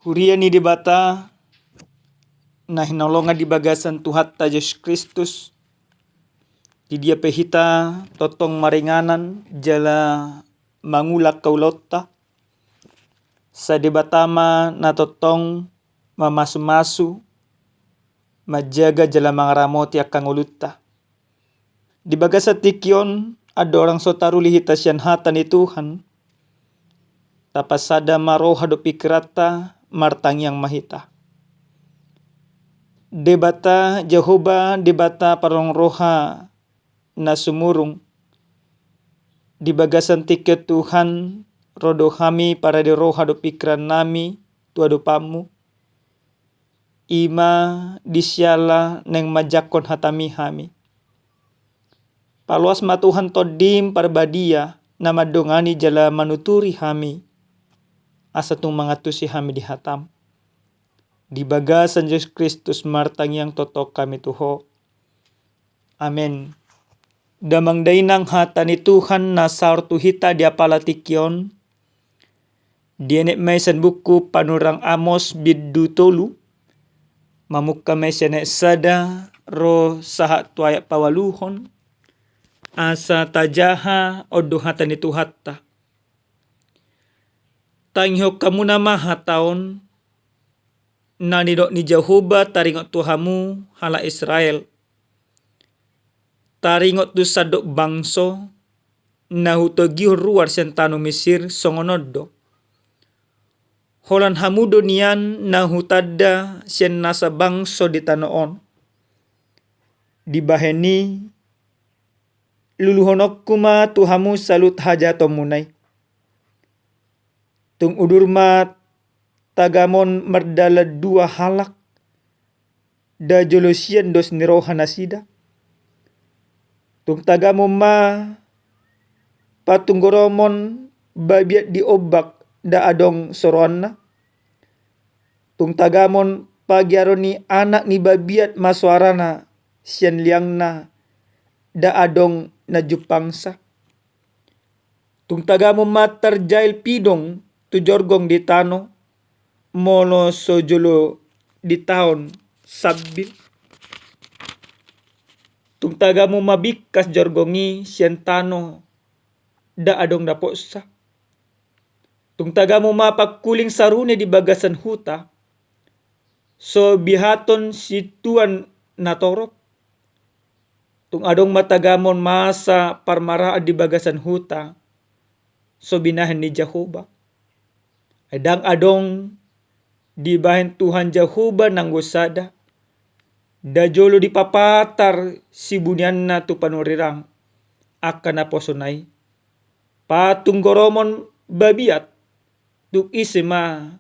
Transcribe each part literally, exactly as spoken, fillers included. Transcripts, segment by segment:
Huria ni Debata na hinaholongan di bagasan Tuhanta Jesus Kristus, di dia pe hita tongtong maringanan jala mangula angka ulaonta, sai Debata ma na tongtong mamasumasu, manjaga jala mangaramoti angka ngolunta. Di bagasan tingki on, andorang so taruli hita sian hata ni Tuhan, tapasada ma roha dohot pingkiranta, martangiang ma hita. Debata Jahowa, Debata parholong roha na sumurung, di bagasan tingki on Tuhan, ro do hami parade roha dohot pingkirannami tu adopanmu. I ma di siala naeng manjangkon hatami hami. Paloas ma Tuhan Tondim Parbadia na mandongani jala manuturi hami, asa tung mangantusi hami di hatam. Di bagasan Jesus Kristus martangiang tongtong hami tu Ho. Amen. Damang dainang, hata ni Tuhan na saor tu hita di apala tingki on, dienet ma i sian buku Panurirang Amos bindu tolu, mamungka ma i sian ayat sada ro sahat tu ayat paualuhon, asa tajaha on do hata ni Tuhanta. Tangihon hamuna ma hata on, na nidok ni Jahowa taringot tu hamu halak Israel, taringot tu sandok bangso na hutogihon ruar sian tano Misir, songon on do: Holan hamu do nian na hutanda sian nasa bangso di tano on. Dibahen i, luluhononku ma tu hamu saluhut hajahatonmuna i. Tung udur ma tagamon mardalan dua halak, nda jolo sian dos ni roha nasida. Tung tagamon ma patunggoromon babiat di ombak, nda adong soroanna. Tung tagamon pagiaron ni anak ni babiat ma soarana sian liangna, nda adong na jumpangsa. Tung tagamon ma tarjail pidong tu jorgong di tano, molo so jolo ditaon sambil. Tung tagamon ma bingkas jorgong i sian tano, nda adong dapotsa. Tung tagamon ma pangkuling sarune di bagasan huta, so bihaton situan na torop. Tung adong ma tagamon masa parmaraan di bagasan huta, so binahen ni Jahowa. Ai ndang adong dibahen Tuhan Jahowa nanggo sada, nda jolo dipapatar sibunianna tu panurirang angka naposona i. Patunggoromon babiat, tung ise ma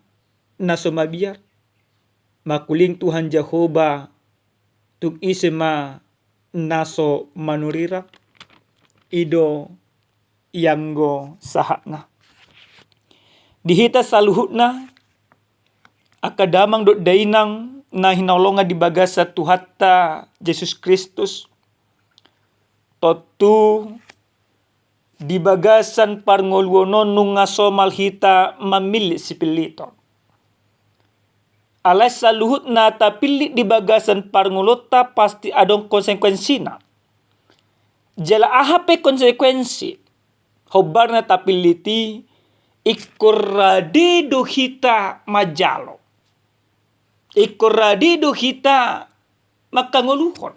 na so mabiar? Mangkuling Tuhan Jahowa, tung ise ma na so manurirang? I do ianggo sahatna. Di hita saluhutna, angka damang dohot dainang na hinaholongan di bagasan Tuhanta Jesus Kristus, tontu di bagasan parngoluon on nunga somal hita mamillit sipilliton. Alai saluhut na tapillit di bagasan parngoluonta pasti adong konsekuensina. Jala aha pe konsekuensi hombar na tapillit i, ingkon rade do hita manjalo. Ingkon rade do hita mangkangoluhon.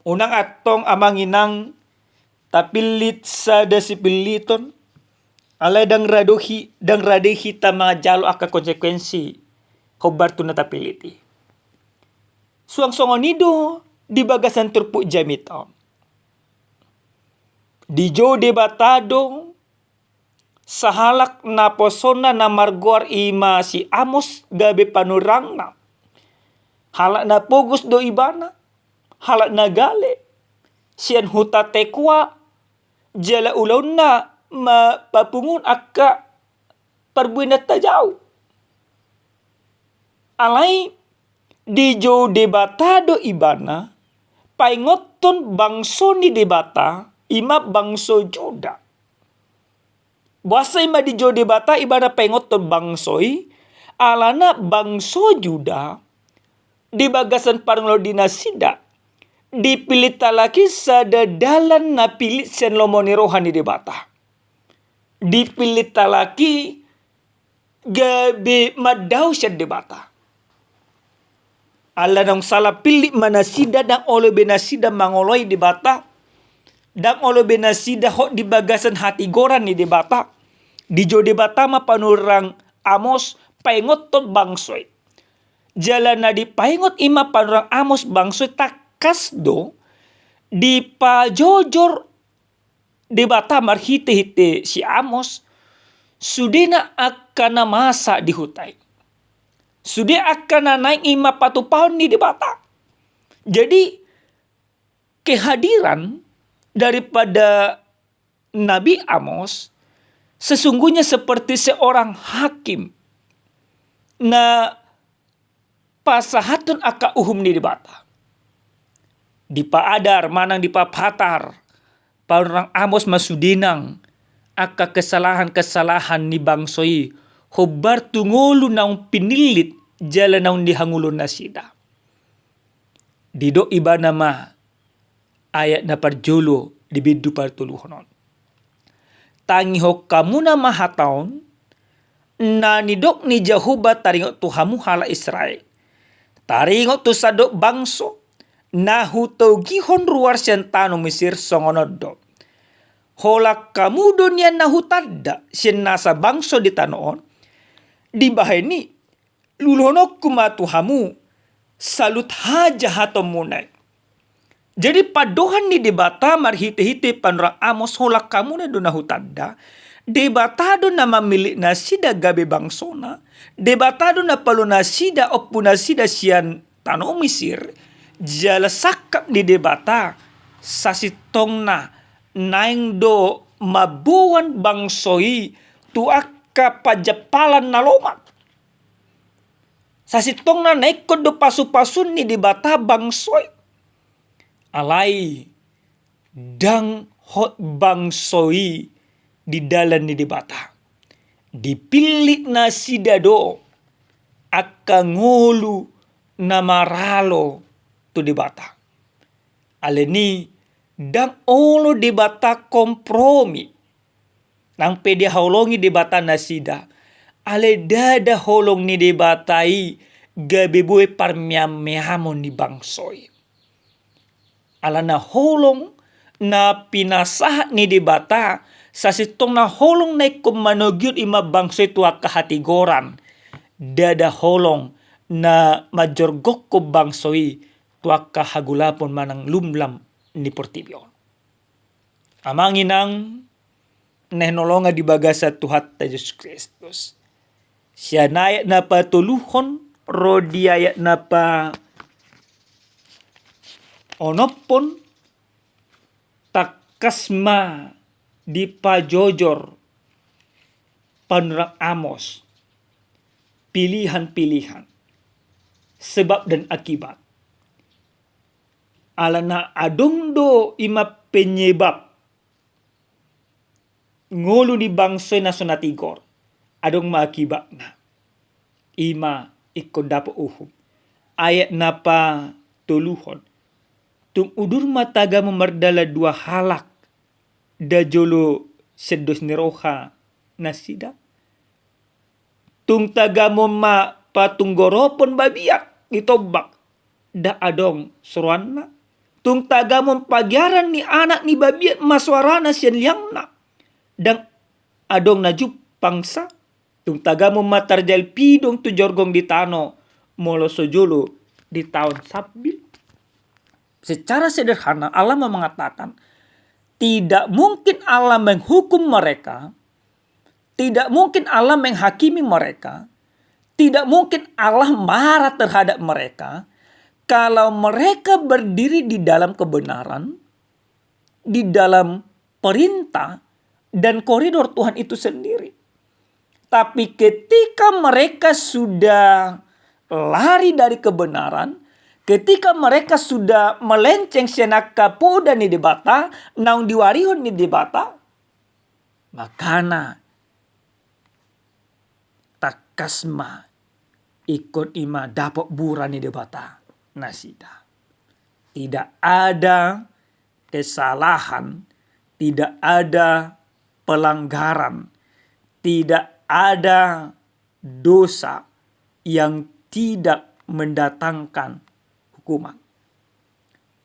Unang antong amang inang tapillit sada sipilliton, alai ndang rade hi-, ndang rade hita manjalo angka konsekuensi hombar tu na tapillit i. Suang songon i do di bagasan turpuk jamita on. Dijou Debata do sahalak naposona na margoar i ma si Amos gabe panurirangna. Halak na pogos do ibana, halak na gale, sian huta Tekoa, jala ulaonna ma papunguhon angka parbue na tajou. Alai dijou Debata do ibana paingothon bangso ni Debata, i ma bangso Juda. Boasa i ma dijou Debata ibana paingothon bangso i? Alana bangso Juda di bagasan parngoluon ni nasida, dipillit halak i sada dalan na pillit sian lomo ni roha ni Debata. Dipillit halak i gabe mandao sian Debata. Ala naung sala pillit ma nasida, ndang olo be nasida mangoloi Debata, ndang olo be nasida hot di bagasan hatigoran ni Debata. Dijou Debata ma panurirang Amos paingothon bangso i. Jala na dipaingot i ma panurirang Amos bangso i, tangkas do dipajojor Debata marhitehite si Amos, sudena angka na masa di huta i. Sude angka na naeng i ma patupahon ni Debata. Jadi, kehadiran daripada Nabi Amos sesungguhnya seperti seorang hakim na pasahathon angka uhum ni Debata. Dipaadar manang dipapatar panurirang Amos ma sude nang angka kesalahan-kesalahan ni bangso i, hombar tu ngolu naung pinillit jala naung nihangoluhon nasida. Didok ibana ma ayat na parjolo di bindu partoluhon on. Tangihon hamuna ma hata on, na nidok ni Jahowa taringot tu hamu halak Israel. Taringot tu sandok bangso, na hutogihon ruar sian tano Misir songon on do. Holan hamu do nian na hutanda sian nasa bangso di tano on, dibahen i luluhononku ma tu hamu saluhut hajahatonmuna i. Jadi pandohan ni Debata marhitehite panurirang Amos, holan hamuna do na hutanda, Debata do na mamillit nasida gabe bangsona, Debata do na palu nasida, ompu nasida sian tano Misir, jala sangkap ni Debata sasintongna naeng do mamboan bangso i tu angka panjampalan na lomak. Sasintongna na ingkon do pasupasuon ni Debata bangso i. Alai ndang hot bangso i di dalan ni Debata. Dipillit nasida do angka ngolu na maralo tu Debata. Alani i ndang olo Debata kompromi. Nang pe dihaholongi Debata nasida, alai ndada holong ni Debata i gabe boi parmeammeamon ni bangso i. Alana holong na pinasahat ni Debata, sasintongna holong na ingkon manogihon i ma bangso i tu angka hatigoran. Ndada holong na manjorgokkon bangso i tu angka hagolapon manang lumlam ni portibi on. Amang inang na hinaholongan di bagasan Tuhanta Jesus Kristus, sian ayat na patoluhon ro di ayat na paonomhon, tangkas ma dipajojor panurirang Amos pilihan-pilihan, sebab dan akibat. Alana adong do i ma penyebab ngolu ni bangso i na so na tigor, adong ma akibatna. I ma ingkon dapot uhum. Ayat na patoluhon. Tung udur ma tagamon mardalan dua halak, nda jolo sian dos ni roha nasida. Tung tagamon ma patunggoropon babiat di tombak, nda adong so roanna. Tung tagamon pagiaran ni anak ni babiat ma soarana sian liangna, ndang adong na jumpang sa. Tung tagamon ma tarjail pidong tu jorgong di tano, molo so jolo ditaon sambil. Secara sederhana, Allah mau mengatakan, tidak mungkin Allah menghukum mereka, tidak mungkin Allah menghakimi mereka, tidak mungkin Allah marah terhadap mereka, kalau mereka berdiri di dalam kebenaran, di dalam perintah dan koridor Tuhan itu sendiri. Tapi ketika mereka sudah lari dari kebenaran, ketika mereka sudah melenceng sian angka poda ni Debata, naung diwarihon ni Debata, makana tangkas ma ingkon i ma dapot bura ni Debata nasida. Tidak ada kesalahan, tidak ada pelanggaran, tidak ada dosa yang tidak mendatangkan hukuman.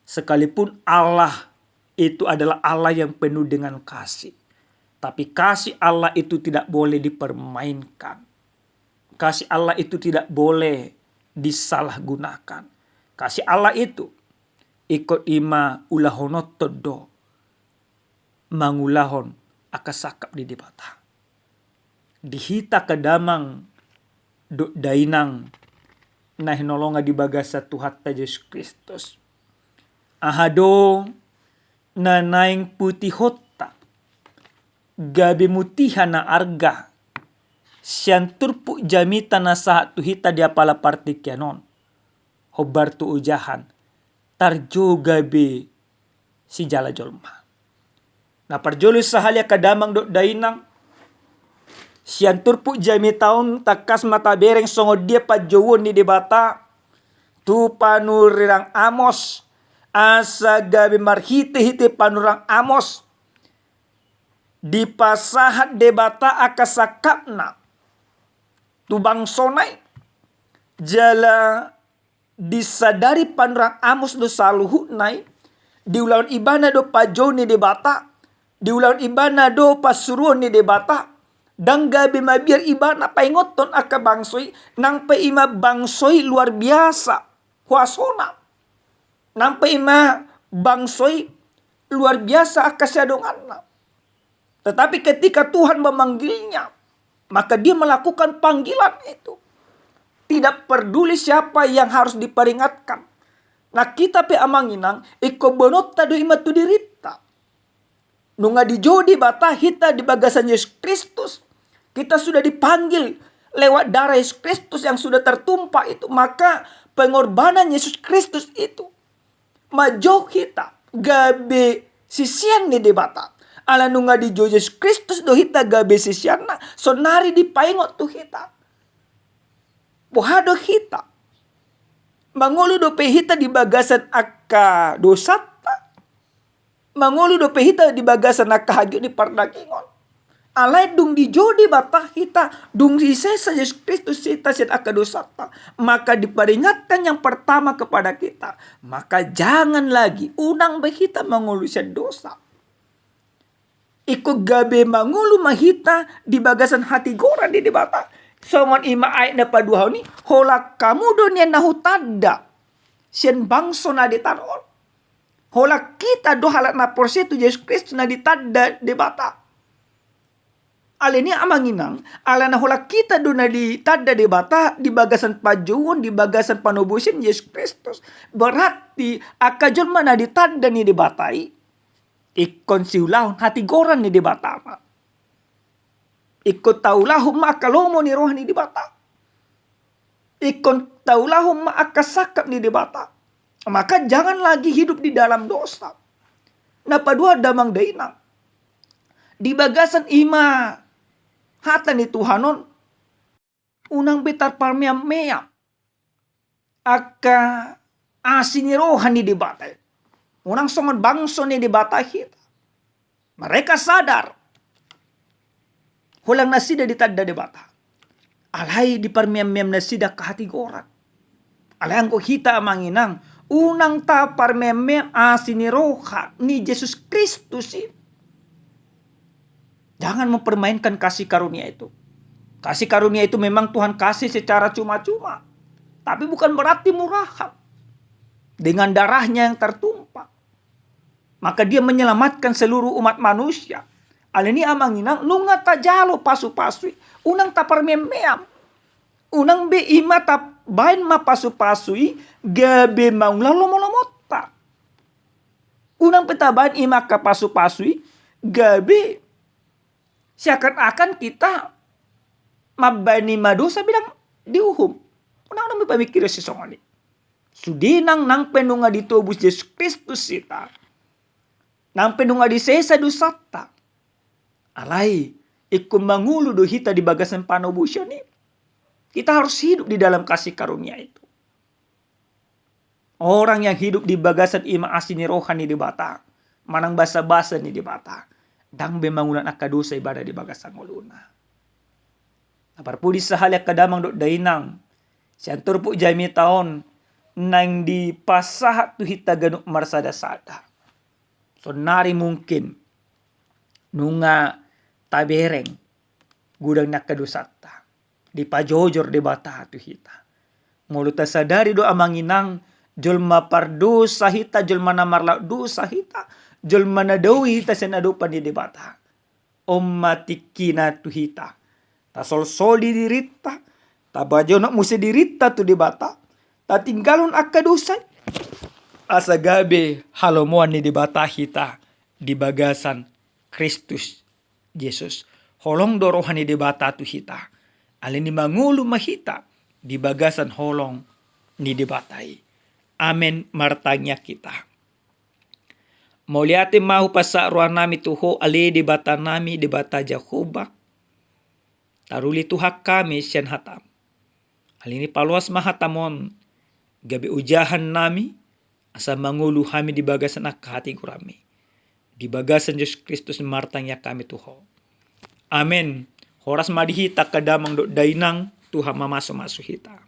Sekalipun Allah itu adalah Allah yang penuh dengan kasih, tapi kasih Allah itu tidak boleh dipermainkan. Kasih Allah itu tidak boleh disalahgunakan. Kasih Allah itu ingkon i ma ulahononta do mangulahon angka sangkap ni Debata. Di hita angka damang dohot dainang na hinaholongan di bagasan Tuhanta Jesus Kristus, aha do na naeng putihonta gabe mutiha na arga sian turpuk jamita na sahat tu hita di apala partingkian on, hombar tu ojahan, tarjou gabe sijala jolma. Na parjolo sahali angka damang dohot dainang, sian turpuk jamita on tangkas ma tabereng songon dia panjouon ni Debata tu panurirang Amos, asa gabe marhitehite panurirang Amos dipasahat Debata angka sangkapna tu bangsona i. Jala disadari panurirang Amos do saluhutna i, diulahon ibana do panjouon ni Debata, diulahon ibana do pansuruon ni Debata, ndang gabe mabiar ibana paingothon angka bangso i, nang pe i ma bangso i luar biasa huasona, nang pe i ma bangso i luar biasa angka siadonganna. Tetapi ketika Tuhan memanggilnya, maka dia melakukan panggilan itu. Tidak peduli siapa yang harus diperingatkan. Nah, kita pe amang inang, ingkon boanonta do i ma tu dirinta. Nunga dijou Debata hita di bagasan Yesus Kristus. Kita sudah dipanggil lewat darah Yesus Kristus yang sudah tertumpah itu. Maka pengorbanan Yesus Kristus itu manjou hita gabe sisean ni Debata. Ala nunga dijou Jesus Kristus do hita gabe siseanna, saonari dipaingot tu hita. Boha do hita? Mangolu dope hita di bagasan angka dosanta? Mangolu dope hita di bagasan angka hagiot ni pardagingon? Alai dung dijou Debata hita, dung disesa Jesus Kristus hita sian angka dosanta, maka diperingatkan yang pertama kepada kita, maka jangan lagi, unang be hita mangolu sian dosa. Ingkon gabe mangolu ma hita di bagasan hatigoran ni Debata. Songon i ma ayat na paduahon i, holan hamu do nian na hutanda sian bangso na di tano on. Holan hita do halak na porsea tu Jesus Kristus na ditanda Debata. Alani i amang inang, alana holan hita do na ditanda Debata di bagasan panjouon, di bagasan panobusion Jesus Kristus. Berarti angka jolma na ditanda ni Debata i ingkon siulahon hatigoran ni Debata ma. Ingkon taulahon ma angka lomo ni roha ni Debata. Ingkon taulahon ma angka sangkap ni Debata. Maka jangan lagi hidup di dalam dosa. Na paduahon damang dainang, di bagasan i ma hata ni Tuhan on, unang be tarparmeam-meam angka asi ni roha ni Debata i. Unang songon bangso ni Debata hita. Mereka sadar holan nasida ditanda Debata, alai diparmeam-meam nasida angka hatigoran. Alai anggo hita amang inang, unang taparmeam-meam asi ni roha ni Jesus Kristus i. Jangan mempermainkan kasih karunia itu. Kasih karunia itu memang Tuhan kasih secara cuma-cuma, tapi bukan berarti murahan. Dengan darahnya yang tertumpah, maka dia menyelamatkan seluruh umat manusia. Alani i amang inang, nunga tajalo pasu-pasu i, unang taparmeam-meam. Unang be i ma tabaen ma pasu-pasu i gabe mangula lomo-lomonta. Unang pe tabaen i ma angka pasu-pasu i gabe seakan-akan kita mambaen i ma dosa be ndang diuhum. Unang, unang be pamingkiri sisongon i. Sude nang, nang pe nunga ditobus Jesus Kristus hita, nang pe nunga disesa dosanta, alai ingkon mangolu do hita di bagasan panobusion i. Kita harus hidup di dalam kasih karunia itu. Orang yang hidup di bagasan ima asi ni roha ni Debata, manang basabasa ni Debata, ndang be mangula angka dosa ibana di bagasan ngoluna. Na parpudi sahali angka damang dohot dainang, sian turpuk jamita on naeng dipasahat tu hita ganup marsadasada. Saonnari mungkin nunga tabereng godang ni angka dosanta, dipajojor Debata tu hita. Molo tasadari do amang inang, jolma pardosa hita, jolma na marlaok dosa hita, jolma na dao hita sian adopan ni Debata. On ma tingkina tu hita. Tasolsoli dirinta, tapajonok muse dirinta tu Debata, tatinggalhon angka dosa i, asa gabe halomoan ni Debata hita di bagasan Kristus Jesus. Holong do roha ni Debata tu hita. Alani i mangolu ma hita di bagasan holong ni Debata i. Amen. Martangiang hita. Mauliate ma hupasahat rohanami tu Ho, ale Debatanami, Debata Jahowa. Taruli Tuhan hami sian hataM. Alani i paloas ma hataM on, gabe ojahan nami, asa mangolu hami di bagasan angka hatigoranmi. Di bagasan Jesus Kristus martangiang hami tu Ho. Amen. Horas ma di hita angka damang dohot dainang, Tuhan mamasumasu hita.